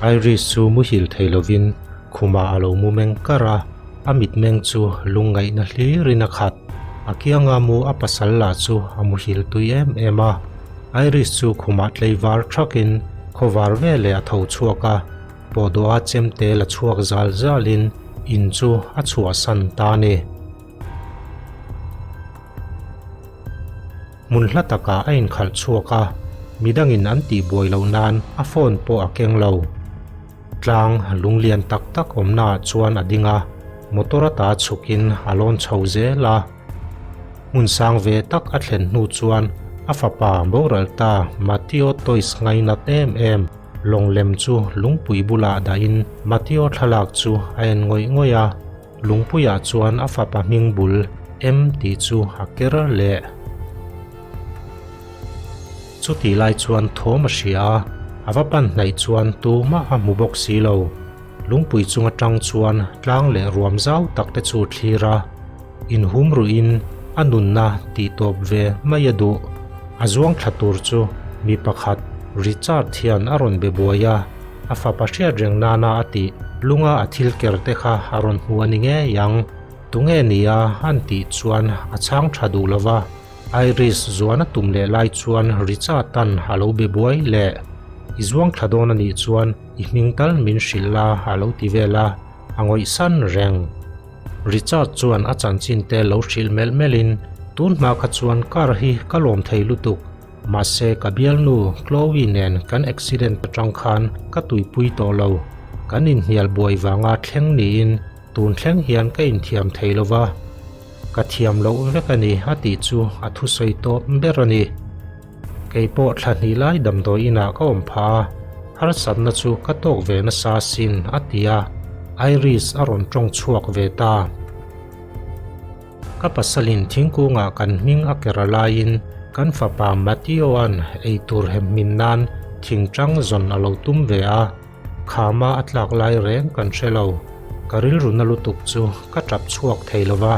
Iris chu muhil thei lovin khumah a lo mu meng kar a, a mitmeng chu lungngaihna hlirin a khat. A kianga mu a pasal lah chu a muhil tui em em a. Iris chu khumah tleivar thakin khawvar veleh a tho chhuak a, pawhdawha chemte la chhuak zal zalin in chu a chhuahsan ta a ni. Hmun hla takah a inkhalh chhuak a, midangin an tihbuai loh nan a phone pawh a keng lo. Tlang lunglian tak tak awmnaah chuan a ding a, motor ata chhukin a lawn chho zel a. Hmun sang ve tak a thlen hnu chuan a fapa boral ta Mateo Toys ngainat em em lawng lem chu lungpui bulah dahin Mateo thlalak chu a en ngawih ngawih a. Lungpuiah chuan a fapa hming bul em tih chu a ker leh. Chutih lai chuan thawm a hria a, a va pan hnaih chuan tumah a hmu bawk si lo. Lungpui chung atang chuan tlang leh ruam zau tak te chu thlir a, inhum ruhin a nunna tih tawp ve mai a duh. A zuang thla tur chu mi pakhat Richard hian a rawn be buai a. A fapa hriat reng nana a tih lunga a thil ker te kha a rawn hmu a ni ngei ang. Tunge nia an tih chuan a chhang tha duh lo va, Iris zuan a tum leh lai chuan Richard-a'n a lo be buai leh. I zuang thla dawn a nih chuan i hming tal min hrilh la a lo ti vel a, a ngawihsan reng. Richard chuan a chanchin te lo hrilh melh melhin, Tun hma kha chuan car hi ka lawm thei lutuk. Mahse ka bialnu Chloe nen kan accident atang khan ka tuipui tawh lo. Kan inhnial buai vanga thleng niin tun thleng hian ka inthiam thei lo va, ka thiam loh vek a ni a tih chu a thusawi tawp ber a ni. Kei pawh thla hnih lai damdawi inah ka awm phah a, harsatna chu ka tawk ve nasa asin a ti a, Iris a rawn tawng chhuak ve ta. Ka pasalin thingkungah kan hming a ker a laiin kan fapa Mateo-a'n eitur hem hmin nan thingtang zawn a lo tum ve a, khama a tlak lai reng kan hre lo. Ka rilru na lutuk chu ka tap chhuak thei lo va,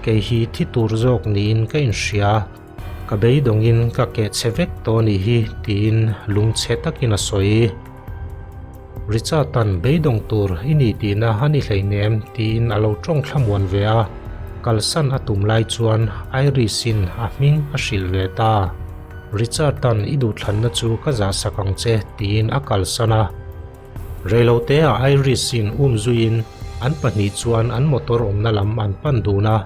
kei hi thi tur zawk niin ka inhria. Ka beidawngin ka keh chhe vek tawh a nih hi tiin lungchhe takin a sawi. Richard-a'n beidawng tur i ni tihna a ni hleinem tiin a lo tawng thlamuan ve a, kalsan a tum lai chuan Iris-in a hming a hrilh ve ta. Richard-a'n i duhthlanna chu ka zahsak ang che tiin a kalsan a. Reiloteah Iris-in um zuiin an pahnih chuan an motor awmna lam an pan dun a.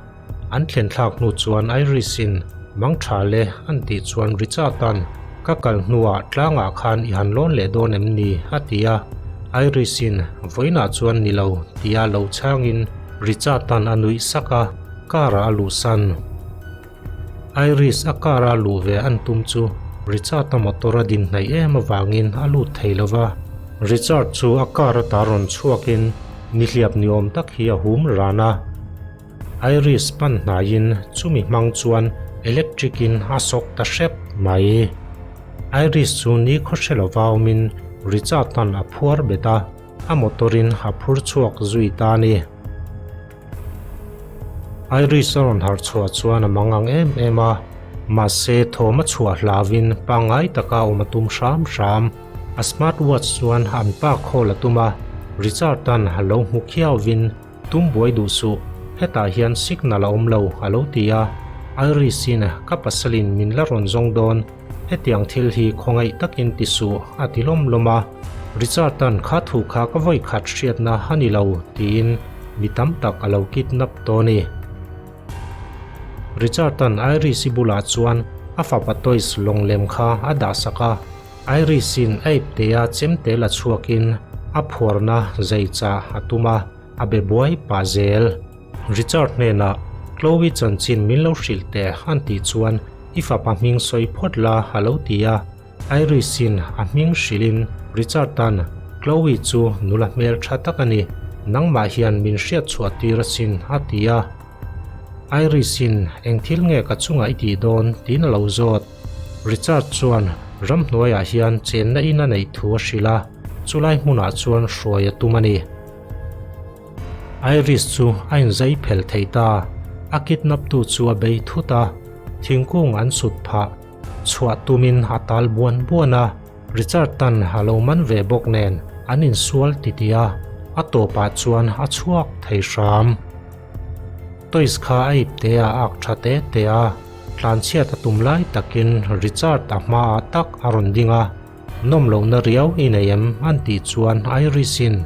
An thlen thlak hnu chuan Iris-in mang tha le an tih chuan Richard-a'n ka kal hnuah tlangah khan i han lawn leh dawn em ni? a ti a, Iris-in vawiinah chuan ni lo tia lo chhangin Richard-a'n a nuih sak a, car-ah a luhsan. Iris a car-a luh ve an tum chu Richard-a motor a din hnaih em avangin a lut thei lo va, Richard chu a car ata rawn chhuakin nihliap ni awm tak hi a hum ran a. Iris pan hnaiin chumi hmang chuan electric in a sawk ta hrep mai. Iris chu ni khaw hre lova awmin Richard-a'n a phuar bet a, a motor in a phur chhuak zui ta a ni. Iris a rawn harh chhuah chuan a mangang em em a, mahse thawm a chhuah hlauhin pangngai taka awm a tum hram hram. A smartwatch chuan an pa call a tum a, Richard-a'n a lo hmu khiauvin Tum buai duh suh, hetah hian signal a awm lo, a lo ti a. Iris-in ka pasalin min la rawn zawng dawn, hetiang thil hi khawngaih takin ti suh, a ti lawm lawm a. Richard-a'n kha thu kha ka vawi khat hriatna a ni lo, tiin mi tam tak a lo kidnap tawh a ni. Richard-a'n Iris-i bulah chuan a fapa toys lawng lem kha a dah sak a. Iris-in a iptea chemte la chhuakin a phuarna zai chah a tum a, a be buai pah zel. Richard hnenah Chloe chanchin min lo hrilh teh an tih chuan i fapa hming sawi phawt la a lo ti a. Iris-in a hming hrilhin Richard-a'n Chloe chu nula hmel tha tak a ni, nangmah hian min hriat chhuah tir asin a ti a. Iris-in eng thil nge ka chungah i tih dawn tiin a lo zawt. Richard chuan ramhnuaiah hian chenna in a neih thu a hrilh a, chulai hmunah chuan hruai a tum a ni. Iris chu a inzai phel thei ta, a kidnap tu chu a bei thut a, thingkung an sut phah, chhuah tumin a tal buan buan a, Richard tan a lo man ve bawk nen An insual titih a, a tawpah chuan a chhuak thei hram. Toys kha a ipte a ak tha te te a, tlanchhiat a tum lai takin Richard a hmaah tak a rawn ding a, Nawm lohna riau i nei em? an tih chuan Iris-in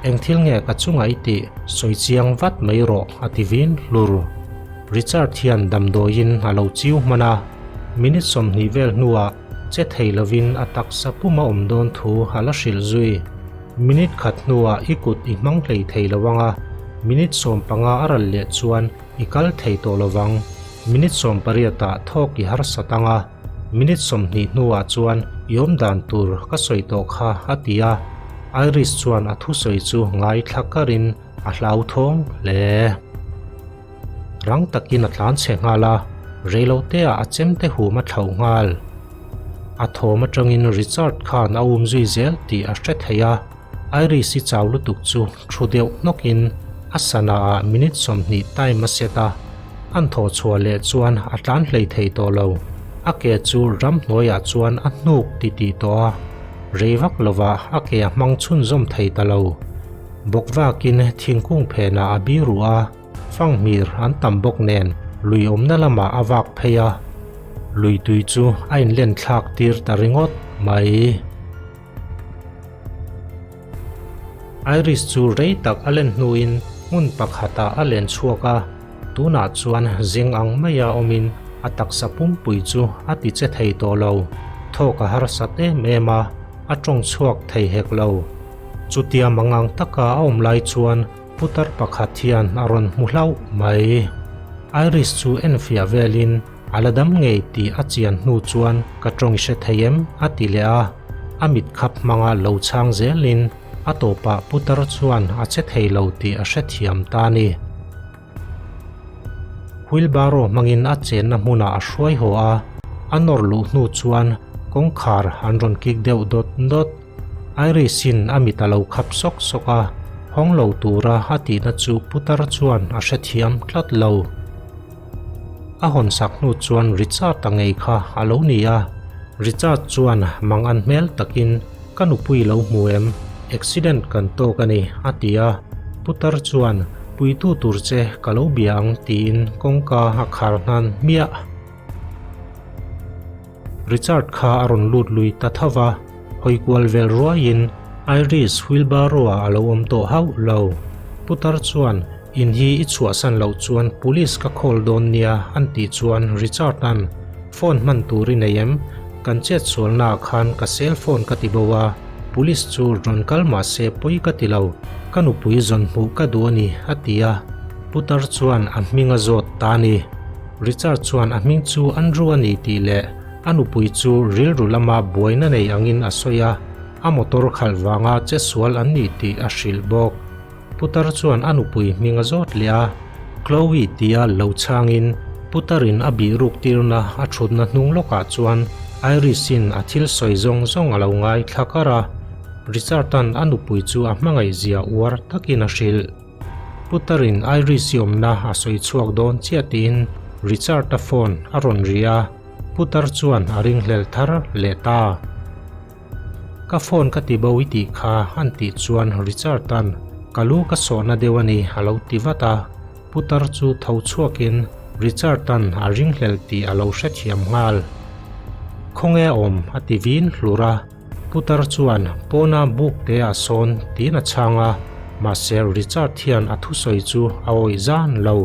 Eng thil nge ka chungah i tih? Sawi chiang vat mai rawh a ti vin hlur. Richard hian damdawiin a lo chiu hman a, minute 20 vel hnuah che thei lovin a taksa pum a awm dawn thu a la hrilh zui. Minute khat hnuah i kut i hmang hlei thei lo ang a, minute 15 a ral leh chuan i kal thei tawh lo vang. Minute 18 ah thawk i harsat ang a, minute 20 hnuah chuan i awm dan tur ka sawi tawh kha a ti a. Iris chuan a thusawi chu ngaithla karin a hlauthawng hle. Rang takin a tlan chhe nghal a, reiloteah a chemte hum a thlauh nghal. A thawm atangin Richard khan a um zui zel tih a hre thei a, Iris-i chau lutuk chu thu deuh hnawkin a sana ah minute 20 time a set a, an thawh chhuah leh chuan a tlan hlei thei tawh lo. A ke chu ramhnuaiah chuan a hnuk titih tawh a, rei vak lovah a ke a hmang chhunzawm thei ta lo. Bawk vakin thingkung phenah a biru a, fanghmir an tam bawk nen lui awmna lamah a vak phei a, lui tui chu a inlen thlak tir ta ringawt mai. Iris chu rei tak a len hnuin hmun pakhatah a len chhuak a, tunah chuan zeng ang maia awmin a taksa pumpui chu a ti che thei tawh lo, thawk a harsat em em a, a tawng chhuak thei hek lo. Chutia mangang taka a awm lai chuan putar pakhat hian a rawn hmu hlauh mai. Iris chu enfiah velin a la dam ngei tih a chian hnu chuan ka tawng hre thei em a ti leh a, a mit khap hmanga lo chhang zelin a tawpah putar chuan a che thei lo tih a hrethiam ta a ni. Wheelbarrow hmangin a chenna hmunah a hruai haw a, a nawr luh hnu chuan kawngkhar an rawn kik deuh dawt dawt. Iris-in a mit a lo khap sawk sawk a, hawng lo tura a tihna chu putar chuan a hrethiam tlat lo. A hawn sak hnu chuan Richard-a ngei kha a lo ni a, Richard chuan mang an hmel takin Ka nupui lo hmu em? Accident kan tawk a ni, a ti a. Putar chuan, Puitu tur che ka lo bia ang tiin kawngka a khar hnan hmiah. Richard kha a rawn lut lui ta tho va, hawi kual vel ruaiin Iris wheelbarrow-ah a lo awm tawh hauh lo. Putar chuan, In hi i chhuahsan loh chuan police ka call dawn nia an tih chuan Richard-a'n, Phone hman tur i nei em? Kan chet sualnaah khan ka cell phone ka ti bo a, police chu rawn kal mah se pawi ka ti lo, ka nupui zawn hmuh ka duh a ni a ti a. Putar chuan a hming a zawt ta a ni. Richard chuan a hming chu Andrew a ni tih leh a nupui chu rilru lama buaina nei angin a sawi a, a motor khalh vanga che sual an ni tih a hrilh bawk. Putar chuan a nupui hming a zawt leh a, Chloe tia lo chhangin Putarin a bih ruk tirna a thutna hnung lawkah chuan Iris-in a thil sawi zawng zawng a lo ngai thla kar a, Richard-a'n a nupui chu a hmangaihzia uar takin a hrilh. Putarin Iris-i awmna a sawi chhuak dawn chiah tiin Richard-a phone a rawn ri a, Putar chuan a ringhlel thar leh ta. Ka phone ka ti bo i tih kha an tih chuan Richard-a'n ka lu ka sawhna deuh a ni a lo ti vat a, putar chu tho chhuakin Richard-a'n a ringhlel tih a lo hrethiam nghal. Khawnge a awm a ti vin hlur a, putar chuan pawna buk te a sawn tiin a chhang a, mahse Richard hian a thusawi chu a awih zan lo.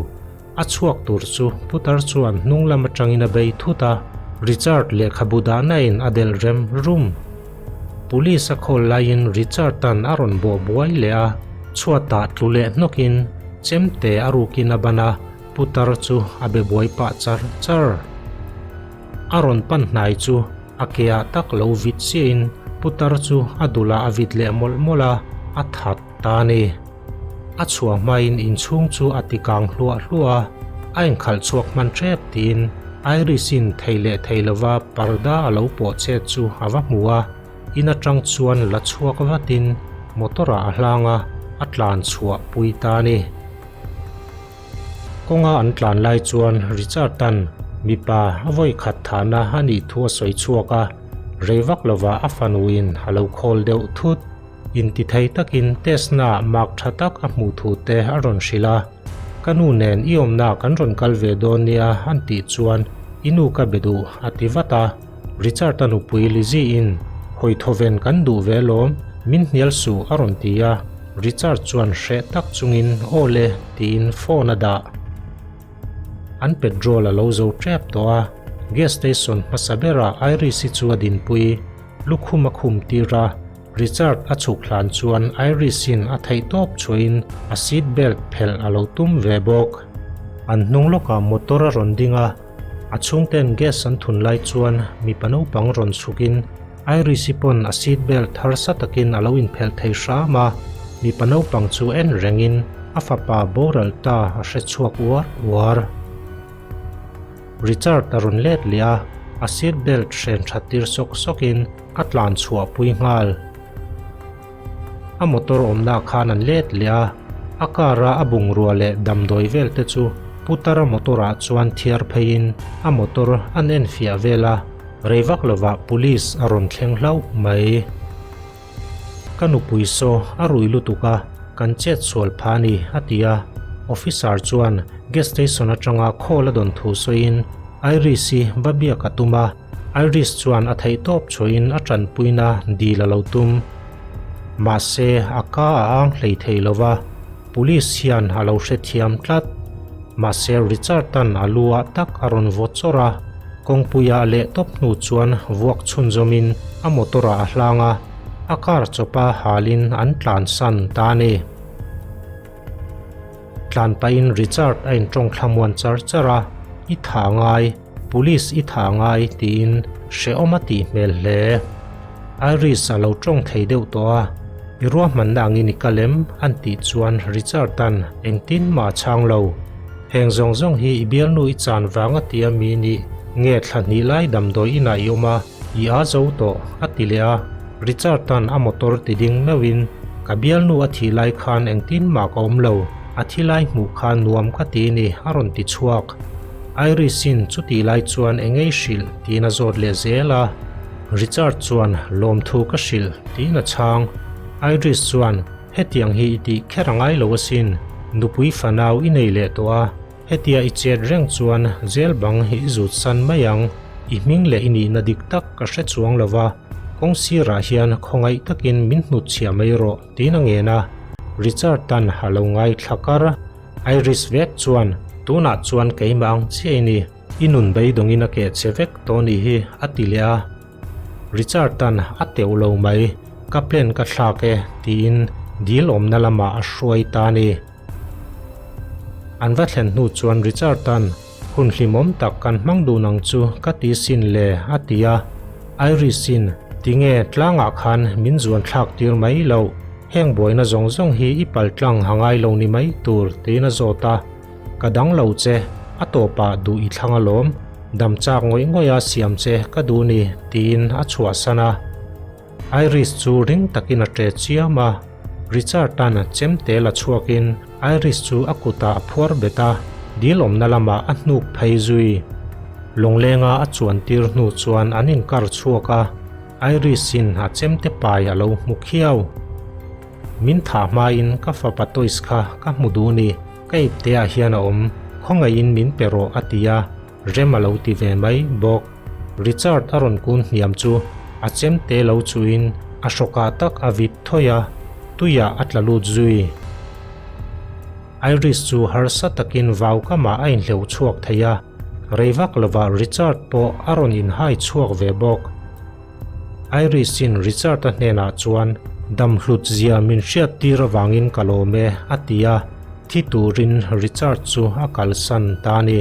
A chhuak tur chu putar chuan hnung lam atangin a bei thut a, Richard lehkhabu dahna in a delh rem rum. Police a call laiin Richard-a'n a rawn bawh buai leh a, chhuatah tlu leh hnawkin chemte a rukin a ban a, putar chu a be buai pah char char. A rawn pan hnai chu a ke ah tak lo vit chiahin putar chu a dulah a vit leh mawlh mawlh a, a that ta a ni. A chhuah hmain inchhung chu a ti kang hluah hluah a, a inkhalh chhuak hman tep tiin Iris-in thei leh thei lova parda a lo pawh chet chu a va hmu a, in atang chuan la chhuak vatin motor-ah a hlang a, a tlan chhuah pui ta a ni. Kawnga an tlan lai chuan Richard-a'n mipa a vawi khat thahna a nih thu a sawi chhuak a, rei vak lovah a fanuin a lo khawl deuh thut. Intithei takin test naah mark tha tak a hmuh thu te a rawn hrilh a. Ka nu nen i awmna kan rawn kal ve dawn nia an tih chuan i nu ka be duh a ti vat a. Richard-a nupui Lizzie-in hawi thawven kan duh ve lawm, min hnial suh a rawn ti a. Richard chuan hreh tak chungin aw le tiin phone a dah. An petrol a lo zo tep tawh a, gas station hmasa berah Iris-i chu a dinpui. Lukhum a khum tir a, Richard a chhuk hlan chuan Iris-in a theihtawp chhuahin a seat belt phelh a lo tum ve bawk. An hnung lawkah motor a rawn ding a, a chhungten gas an thun lai chuan mipa naupang rawn chhukin Iris-i pawn a seat belt harsa takin a lo inphelh thei hram a, mipa naupang chu en rengin a fapa boral ta a hre chhuak uar uar. Richard a rawn let leh a, a seat belt hren that tir sawk sawkin a tlan chhuah pui nghal. A motor awmna khan an let leh a, a car a a bungrua leh damdawi vel te chu Putara motor ah chuan thiar pheiin a motor an enfiah vel a, rei vak lovah police a rawn thleng hlauh mai. Ka nupui saw a rui lutuk a, kan chet sual pha a ni, a ti a. Officer chuan gas station atanga call a dawn thu sawiin Iris-i va biak a tum a, Iris chuan a theihtawp chhuahin a tanpuina dil a lo tum. Mahse, a ka a ang hlei thei lo va, police hian a lo hrethiam tlat. Mahse, Richard-a'n a lu ah tak a rawn vaw chawrh a, kawngpuia a leh tawp hnu chuan vuak chhunzawmin a motor-ah a hlang a, a car chawpa halin an tlansan ta a ni. Tlan pahin Richard a intawng thlamuan char char a, I tha ngai, Police i tha ngai tiin hrehawm a tih hmel hle. Iris a lo tawng thei deuh tawh a, I ruahmanna angin i kal em? an tih chuan Richard-a'n engtin mah a chhang lo. Heng zawng zawng hi i bialnu i chan vang a ti a mi nih nge thla hnih lai damdawi inah i awm a, i a zo tawh a ti leh a. Richard-a'n a motor ti ding meuhin, Ka bialnu a thih lai khan engtin mah ka awm lo, a thi lai hmuh kha nuam ka ti ni a rawn ti chhuak. Iris-in chutih lai chuan eng ei hrilh tiin a zawt leh zel a. Richard chuan lawmthu ka hrilh tiin a chhang. Iris chuan hetiang hi i tih kher a ngai lo asin, nupui fanau i nei leh tawh a, hetia i chet reng chuan jail bang hi i zut san mai ang, i hming leh i nihna dik tak ka hre chuang lo va, kawng sirah hian khawngaih takin min hnutchhiah mai rawh tiin a ngen a. Richard-a'n a lo ngaithla kar. Iris vek chuan, Tunah chuan keimah ang chiah i ni, i nun beidawngin a keh che vek tawh nih hi, a ti leh a. Richard-a'n a teuh lo mai, ka plan ka thlak e, tiin dil awmna lamah a hruai ta a ni. An va thlen hnu chuan Richard-a'n, Hun hlimawm tak kan hmang dun ang chu ka ti sin le, a ti a. Iris-in, Tinge tlangah khan min zuan thlak tir mai loh? Heng buaina zawng zawng hi i pal tlang ha ngai lo ni mai tur tiin a zawt a. Ka dang lo che, a tawpah duh i thlang alawm, dam chak ngawih ngawih a siam che ka duh ni tiin a chhuahsan a. Iris chu ring takin a ṭe chiam a, Richard-a'n chemte la chhuakin Iris chu a kutah a phuar bet a, dil awmna lamah a hnuk phei zui. Lawnglenga a chuan tir hnu chuan an inkar chhuak a, Iris-in a chemte pai a lo hmu khiau. Min thah hmain ka fapa toys kha ka hmu duh ni, ka ipteah hian a awm, khawngaihin min pe rawh a ti a. Rem a lo ti ve mai bawk. Richard a rawn kun hniam chu a chemte lo chuhin a hrawkah tak a vit thawi a, tuiah a tla lut zui. Iris chu harsa takin vau kamah a inhleuh chhuak thei a, rei vak lovah Richard pawh a rawn inhai chhuak ve bawk. Iris-in Richard-a hnenah chuan dam hlut zia min hriat tir avangin ka lawm e a ti a, thi turin Richard chu a kalsan ta a ni.